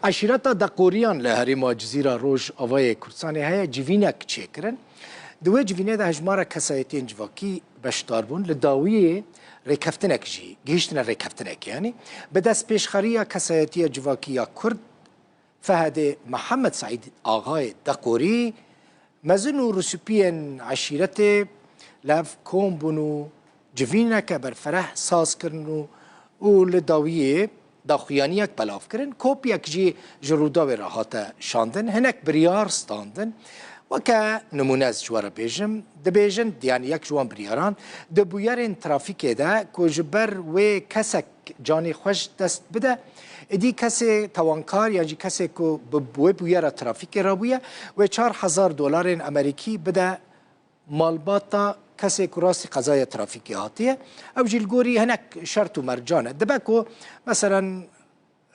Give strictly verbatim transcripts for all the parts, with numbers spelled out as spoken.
Eşîreta Deqoriyan li herêma Cizîra Rojavayê Kurdistanê heye civînek çêkirin. Di wê civînê de hejmara kesayetiyên civakî beşdar bûn. Li dawiyê rêkeftinek jî, gihîştine rêkeftinekê, yanî bi destpêşxeriya kesayetiya civakî ya Kurd, Fehedê Mihemed Seîd Axayê Deqorî, mezin û risûpiyên eşîretê li hev kom bûn û civîneke berfereh saz kirin û, û li dawiyê daxuyaniyek belav kirin. Kopyek jî ji Rûdawê re hate şandin. Hinek biryar standin. Weke nimûne ez ji we re bêjim, dibêjin, yanî yek ji wan biryaran, di bûyerên trafîkê de ku ji ber wê kesek canê xwe ji dest bide, êdî kesê tawankar yan jî kesê ku bi wê bûyera trafîkê rabûye, wê çar hezar dolarên Amerîkî bide malbata kesê ku rastî qezaya trafîkê hatiye. Ew jî li gorî hinek şert û mercan e. Dibe ku, meselen,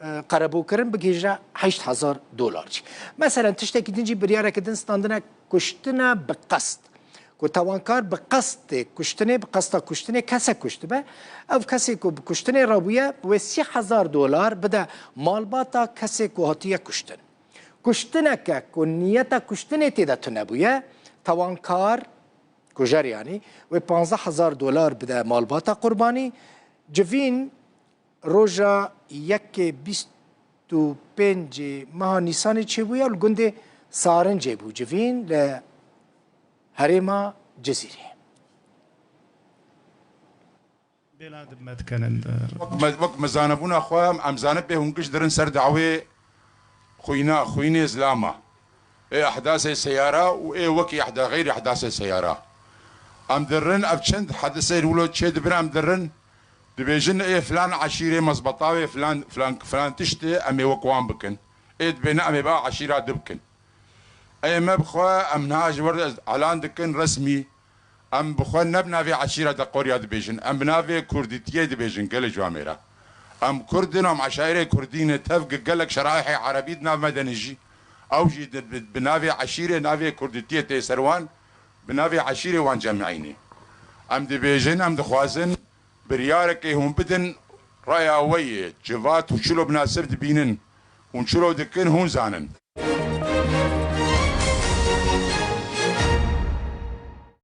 e, qerebûkirin bigihîje heşt hezar dolar jî. Meselen, tiştekî din jî, biryareke din standine, kuştine bi qest. Ku tawankar bi qestê kuştinê, bi qesta kuştinê kesek kuştibe, ev kesê ku bi kuştinê rabûye, wê sî hezar dolar bide malbata kesê ku hatiye kuştin. Kuştineke ku niyeta kuştinê tê de tune bûye, tawankar, kujer yanî, wê panzdeh hezar dolar bide malbata qurbanî. Civîn roja yekê bîst û pêncê meha Nîsanê çêbûye û li gundê Sarincê bû civîn li herêma Cizîrê. Bêla dib me dikenin. Wek me, wek me zanebûna xwe, em zanibê hûn giş dirin ser dawê xwîna, xwînê zilama. Ê ehdasê seyara û ê wekî ehda-, xeyrî ehdasê seyara. Em dirin, ev çend hedisê wilo çê dibin, em dirin, dibêjin, ê filan eşîrê mezbeta wê filan, filan, filan tiştê, em ê wek wan bikin. Ê dibêne, em ê ba eşîra di bikin. Ê me bi xwe, em niha ji wir elan dikin resmî. Em bi xwe ne bi navê eşîra Deqoriya dibêjin. Em bi navê Kurdîtiyê dibêjin, gelê civamêra. Em Kurd in, em eşairê Kurdî ne, tev gi-, gelek şerayehê Erebî di nav me de ne jî. Ew jî di, bi, bi navê eşîrê, navê Kurdîtiyê tê ser wan, bi navê eşîrê wan cemî ne. Em dibêjin, em dixwazin biryarekê hûn bidin, raya we ye, civat hûn çilo binasib dibînin, hûn çilo dikin, hûn zanin.